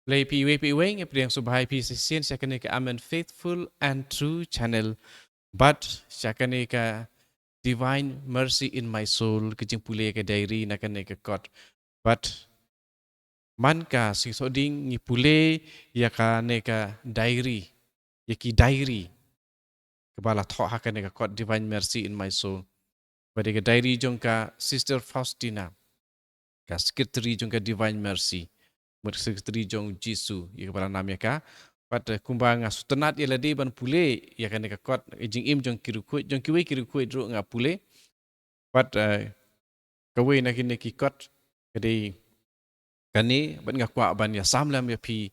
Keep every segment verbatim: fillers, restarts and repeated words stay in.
Khublei phi iwei pa iwei, nga pdiang sngewbha ïa phi shisien sha kane ka Amen Faithful and True Channel. Bad sha kane ka Divine Mercy in My Soul, ka jingpule ka diary na kane ka kot. Bad man ka sngi Thohdieng ngi pule ïa kane ka diary, ïa ki diary kaba la thoh ha kane ka kot Divine Mercy in My Soul. Bad ïa ka diary jong ka Sister Faustina, ka secretary jong ka Divine Mercy, mut secretary jong Jisu, ïa kaba la nam ïa ka. Bad, eh, kumba nga sngewtynnat ïa lade ban pule ïa kane ka kot, eh, jingim jong ki riewkhuid, jong kiwei ki riewkhuid ruh nga pule. Bad, eh, kawei na kine ki kot ka dei kane, bad nga kwah ban ïa sam lem ïa phi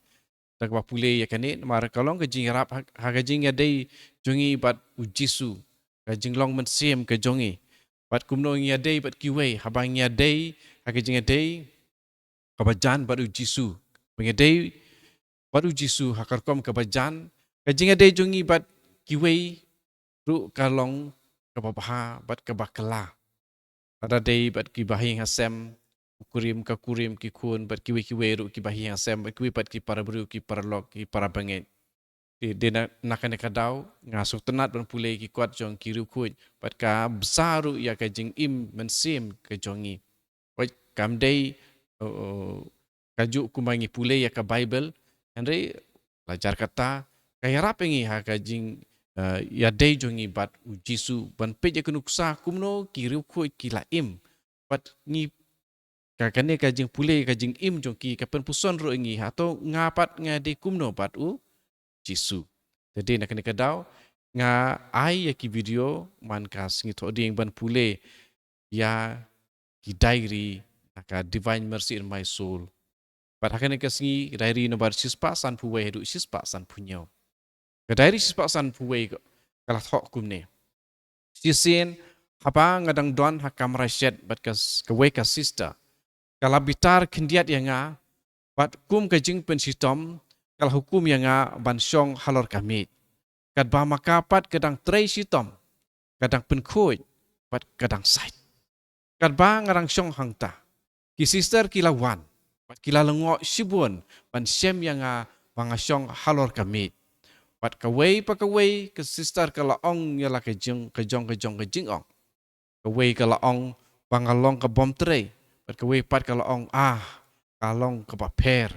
da kaba pule ïa kane, namar ka long ka jingïarap ha, ha ka jingïadei jong ngi bad u Jisu, ka jinglong mynsiem ka jong ngi. Bad kumno ngi ïadei bad kiwei, haba ngi ïadei ha ka jingïadei kaba jan bad u Jisu. Ba ngi ïadei bad u Jisu ha ka rukom kaba jan, ka jingïadei jong ngi bad kiwei ruh ka long kaba bha bad kaba kylla. Lada dei bad ki bahaïing hasem, u kurim ka kurim, ki khun bad kiwei kiwei ruh ki bahaïing hasem, bad kiwei pat ki para briew, ki paralok, ki para bangeit. Te dei na, na kane ka daw nga sngewtynnat ban pule ki kot jong ki riewkhuid, bad ka bsa ruh ïa ka jingim mynsiem ka jong ngi. Oi, kam dei, uh, uh, kajuh kumba ngi pule ïa ka Baibl, hynrei la jar kata ka ïarap ïa ngi ha ka jing, uh, ïadei jong ngi bad u Jisu, ban peit ïa ka nuksa kumno ki riewkhuid ki la im. Bad ngi, ka, kane ka jingpule ka jingim jong ki ka pynpuson ruh ïa ngi, hato nga pat nga dei kumno bad u Jisu. Te dei na kane ka daw nga ai ïa ki video man ka sngi Thohdieng ban pule ïa ki diary na ka Divine Mercy in My Soul. Bad ha kane ka sngi diary nombar shispah sanphew wei haduh shispah sanphew hynñiew. Ka diary shispah sanphew wei ka, ka la thoh kumne. Shisien, haba nga dang don ha kamra shet bad ka s-, kawei ka sister, ka la bitar khyndiat ïa nga, bad kum ka jingpynshitom, ka la hukum ïa nga ban shong halor ka miej. Katba ma ka pat ka dang trei shitom, ka dang pynkhuid, bad ka dang sait. Katba nga dang shong hangta, ki sister ki la wan, bad ki la lyngngoh shibun ban shem ïa nga ba nga shong halor ka miej. Bad kawei pa kawei ka sister ka la ong ïa la ka jing, ka jong, ka jong, ka jingong. Kawei ka la ong ba nga long ka bym trei, bad kawei pat ka la ong, ah, ka long kaba pher.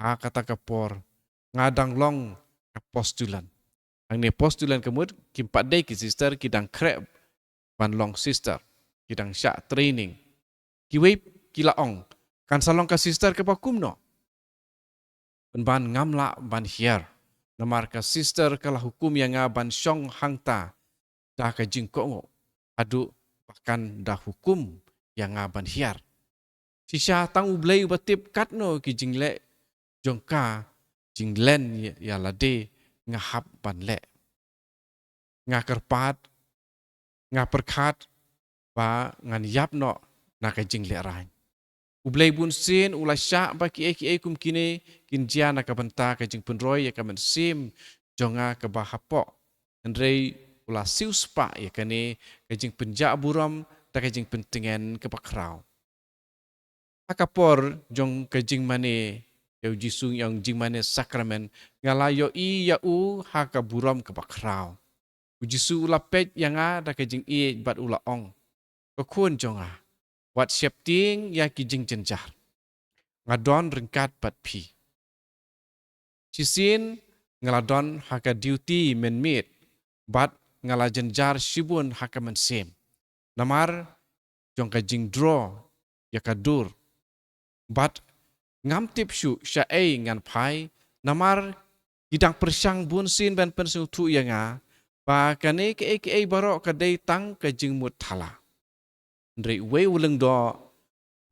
Ha kata ka por nga dang long ka postulan. Hangne postulan ka mut kim pat dei ki sister ki dang khreh ban long sister, ki dang shah training. Kiwei ki la ong, kan sa long ka sister kaba kumno? Pynban ngam lah ban hiar, namar ka sister ka la hukum ïa nga ban shong hangta da ka jingkohnguh, haduh ba kan da hukum ïa nga ban hiar. Shisha tang U Blei uba tip katno ki jingleh jong ka, jinglen ïa, ïa lade nga hap ban leh. Nga kyrpad, nga pyrkhat ba ngan ïap noh na ka jinglehraiñ. U Blei bunsien u la shah ba kiei kiei kum kine kin jia na ka bynta ka jingpynroi ïa ka mynsiem jong nga kaba hapoh. Hynrei u la siewspah ïa kane ka jingpynjah burom da ka jingpyntngen kaba khraw. Ha ka por jong ka jingmane ïa u Jisu, ïa u jingmane sakramen, nga la ïohi ïa u ha ka burom kaba khraw. U Jisu u la peit ïa nga da ka jingïeit bad u la ong, ko khun jong nga, wat sheptieng ïa ki jingjynjar. Nga don ryngkat bad phi. Shisien nga la don ha ka duty mynmiet, bad nga la jynjar shibun ha ka mynsiem namar jong ka jingdro ïa ka dur. Bad ngam tip shuh shaei ngan phai, namar ki dang pyrshang bunsien ban pynsngewthuh ïa nga ba kane kaei kaei baroh ka dei tang ka jingmut thala. Hynrei uwei u lyngdoh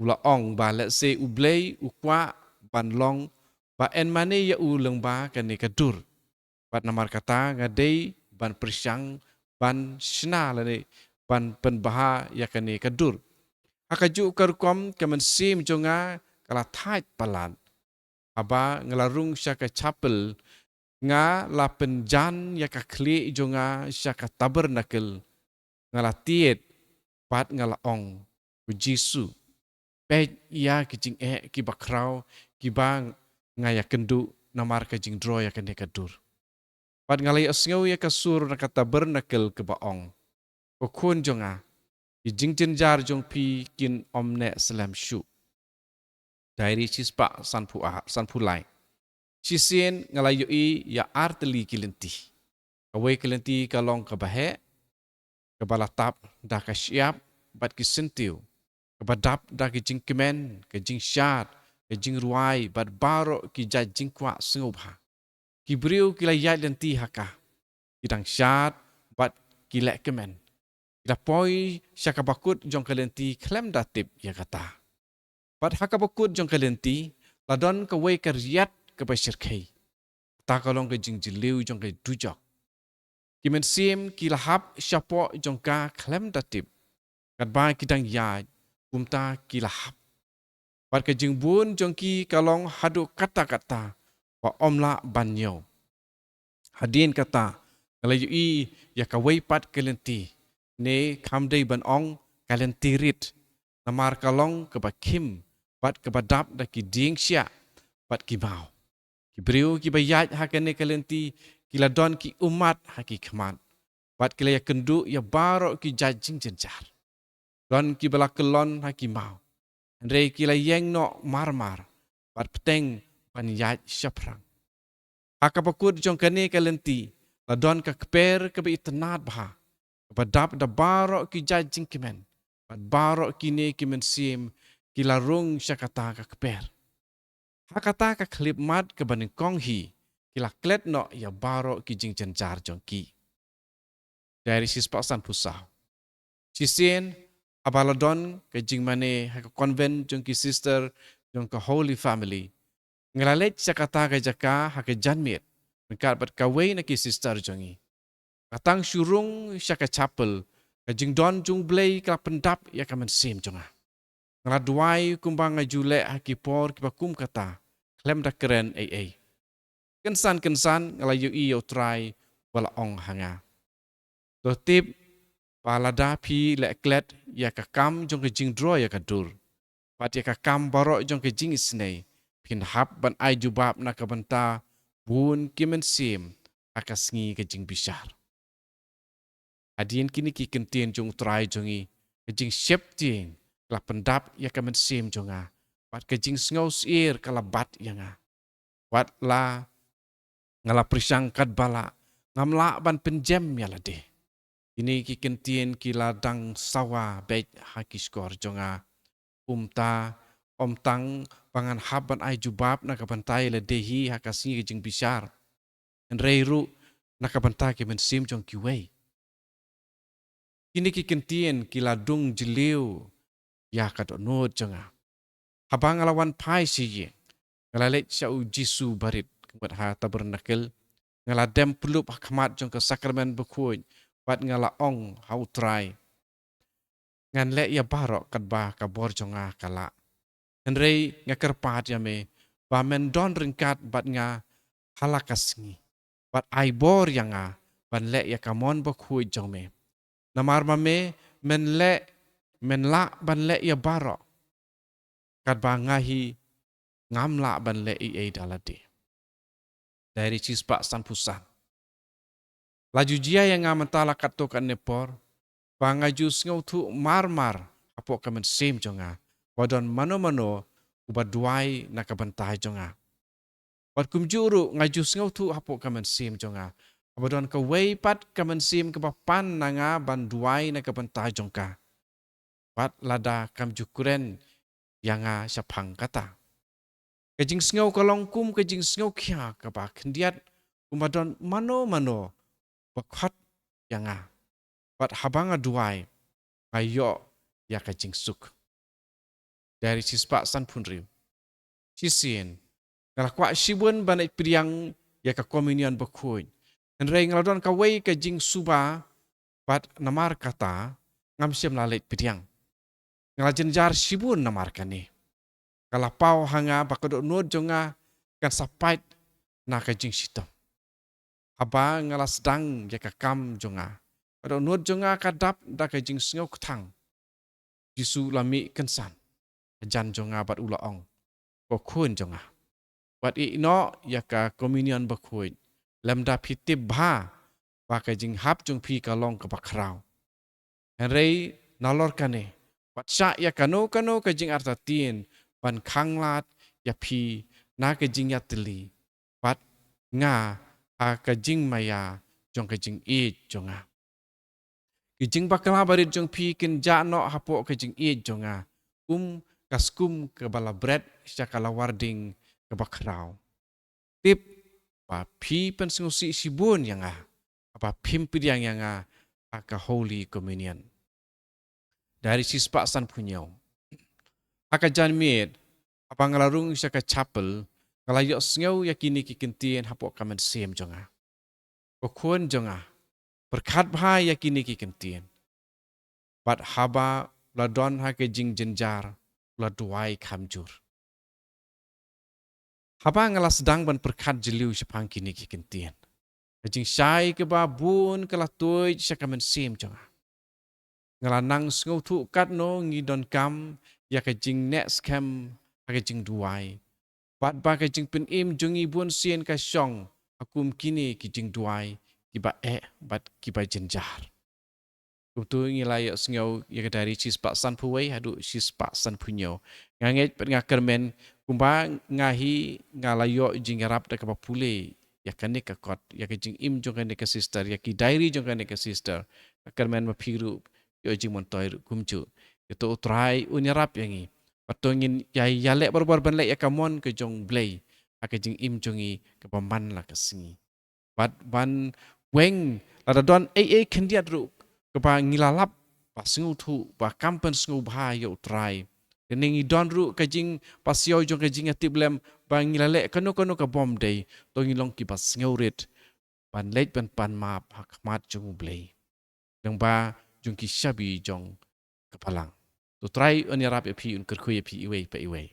u la ong ba lehse U Blei u kwah ban long ba yn mane ïa u lyngba kane ka dur. Bad namar kata nga dei ban pyrshang ban shna lane ban pynbha ïa kane ka dur. Ha kajuh ka rukom ka mynsiem jong nga ka la thait palat. Haba nga la rung sha ka chapel, nga la pynjan ïa ka khlieh jong nga sha ka tabernacle. Nga la tied bad nga la ong, ko Jisu, peit ïa ki jingeh kiba khraw kiba nga ïakynduh namar ka jingdro ïa kane ka dur. Bad nga la ïohsngew ïa ka sur na ka tabernakel kaba ong, ko khun jong nga, ki jingjynjar jong phi kin ym neh slem shuh. Diary shispah sanphew ar, sanphew lai. Shisien nga la ïohi ïa ar tylli ki lynti. Kawei ka lynti ka long kaba heh, kaba la tap da ka shyiap bad ki syntiew, kaba dap da ki jingkmen, ka jingshad, ka jingrwai bad baroh ki jait jingkwah sngewbha. Ki briew ki la ïaid lynti ha ka, ki dang shad bad ki leh kmen. Ki la poi sha kaba kut jong ka lynti khlem da tip ïa kata. Bad ha kaba kut jong ka lynti la don kawei ka riat kaba shyrkhei. Kata ka long ka jingjylliew jong ka dujok. Ki mynsiem ki la hap shapoh jong ka khlem da tip. Katba ki dang ïaid, kumta ki la hap. Bad ka jingbun jong ki ka long haduh katta katta ba ym lah ban ñiew. Hadien kata, nga la ïohi ïa kawei pat ka lynti, ne kham dei ban ong ka lynti rit, namar ka long kaba khim bad kaba dap da ki dieng shiah bad ki maw. Ki briew kiba ïaid ha kane ka lynti ki la don ki ummat ha ki khmat, bad ki la ïakynduh ïa baroh ki jait jingjynjar. Don kiba la kyllon ha ki maw, hynrei ki la ïeng noh mar mar bad bteng ban ïaid shaphrang. Ha kaba kut jong kane ka lynti la don ka kper kaba itynnad bha, kaba dap da baroh ki jait jingkmen, bad baroh kine ki mynsiem ki la rung sha kata ka kper. Ha kata ka khyllipmat kaba nyngkong hi, ki la klet noh ïa baroh ki jingjynjar jong ki. Diary shispah sanphew saw. Shisien, haba la don ka jingmane ha ka convent jong ki sister jong ka Holy Family, nga la leit sha kata ka jaka ha ka janmiet ryngkat bad kawei na ki sister jong ngi. Nga tang shu rung sha ka chapel, ka jingdon jong U Blei ka la pyndap ïa ka mynsiem jong nga. Nga la duwai kumba nga ju leh ha ki por kiba kum kata, khlem da kren ei ei. Kynsan kynsan nga la ïohi ïa U Trai ba la ong ha nga, to tip ba lada phi leh klet ïa ka kam jong ka jingdro ïa ka dur bad ïa ka kam baroh jong ka jingisynei, phin hap ban ai jubab na ka bynta bun ki mynsiem ha ka sngi ka jingbishar. Hadien kine ki kyntien jong U Trai jong ngi, ka jingsheptieng ka la pyndap ïa ka mynsiem jong nga, bad ka jingsngew syier ka la bat ïa nga. Wat la nga la pyrshang katba lah, ngam lah ban pynjem ïa lade. Kine ki kyntien ki la dang sawa beit ha ki shkor jong nga. Kumta, ym tang ba ngan hap ban ai jubab na ka bynta ïa lade hi ha ka sngi ka jingbishar, hynrei ruh na ka bynta ki mynsiem jong kiwei. Kine ki kyntien ki la dung jylliew ïa ka dohnud jong nga. Haba nga la wan phai sha ïing, nga la leit sha U Jisu barit, ka mut ha tabernakel. Nga la dem pyllup ha khmat jong ka sakramen bakhuid, bad nga la ong ha U Trai, ngan leh ïa baroh katba ka bor jong nga ka lah. Hynrei nga kyrpad ïa me ba men don ryngkat bad nga ha la ka sngi, bad ai bor ïa nga ban leh ïa ka mon bakhuid jong me. Namar ma me men leh, men lah ban leh ïa baroh, katba nga hi ngam lah ban leh ei ei da lade. Diary shispah sanphew san. La ju jia ïa nga mynta la katto katne por ba nga ju sngewthuh mar mar hapoh ka mynsiem jong nga ba don mano mano uba duwai na ka bynta jong nga. Bad kumjuh ruh nga ju sngewthuh hapoh ka mynsiem jong nga ba don kawei pat ka mynsiem kaba pan na nga ban duwai na ka bynta jong ka, bad lada kam ju kren ïa nga shaphang kata. Ka jingsngew ka long kum ka jingsngew khia kaba khyndiat, kumba don mano mano ba khot ïa nga. Bad haba nga duwai, nga ïoh ïa ka jingsuk. Diary shispah sanphew hynriew. Shisien, nga la kwah shibun ban leit pdiang ïa ka communion bakhuid, hynrei nga la don kawei ka jingsuba, bad namar kata ngam shym la leit pdiang. Nga la jynjar shibun namar kane. Ka la paw ha nga ba ka dohnud jong nga kan sa pait na ka jingshitom. Haba nga la sdang ïa ka kam jong nga, ka dohnud jong nga ka dap da ka jingsngew kthang. Jisu la mih kynsan. hajan jong nga bad u la ong, ko khun jong nga, wat ïehnoh ïa ka communion bakhuid lymda phi tip bha ba ka jinghap jong phi ka long kaba khraw. Hynrei nalor kane, wat shah ïa kano kano ka jingartatien ban khanglad ïa phi na ka jingïatylli bad nga ha ka jingmaïa jong ka jingïeit jong nga. Ki jingbakla barit jong phi kin jah noh hapoh ka jingïeit jong nga, kum ka skum kaba la bret sha ka lawar ding kaba khraw. Tip ba phi pynsngewsih shibun ïa nga haba phim pdiang ïa nga ha ka Holy Communion. Diary shispah sanphew hynñiew. Ha ka janmiet haba nga la rung sha ka chapel, nga la ïohsngew ïa kine ki kyntien hapoh ka mynsiem jong nga. Ko khun jong nga, pyrkhat bha ïa kine ki kyntien. Bad haba u la don ha ka jingjynjar, u la duwai kham jur. Haba nga la sdang ban pyrkhat jylliew shaphang kine ki kyntien, ka jingshai kaba bun ka la tuid sha ka mynsiem jong nga. Nga la nang sngewthuh katno ngi donkam ïa ka jingneh skhem ha ka jingduwai, bad ba ka jingpynim jong ngi bunsien ka shong ha kum kine ki jingduwai kiba eh bad kiba jynjar. Kumta ngi la ïohsngew ïa ka diary shispah sanphew wei haduh shispah sanphew hynñiew. Nga ngeit bad nga kyrmen, kumba nga hi nga la ïoh jingïarap da kaba pule ïa kane ka kot, ïa ka jingim jong kane ka sister, ïa ki diary jong kane ka sister. Nga kyrmen ma phi ruh ïoh jingmyntoi ruh kumjuh. Ïa to U Trai un ïarap ïa ngi, bad to ngin ïa, ïaleh barabor ban leh ïa ka mon ka jong U Blei ha ka jingim jong ngi kaba man la ka sngi. Bad ban weng lada don ei ei khyndiat ruh kaba ngi la lap ba sngewthuh ba kam pynsngewbha ïa U Trai. Lane ngi don ruh ka jingpasiaw jong ka jingïatiplem ba ngi la leh kano kano ka bym dei, to ngin long kiba sngewrit ban leit ban pan map ha khmat jong U Blei, lyngba jong ki shabi jong ka Balang. To U Trai un ïarap ïa phi, un kyrkhu ïa phi iwei pa iwei.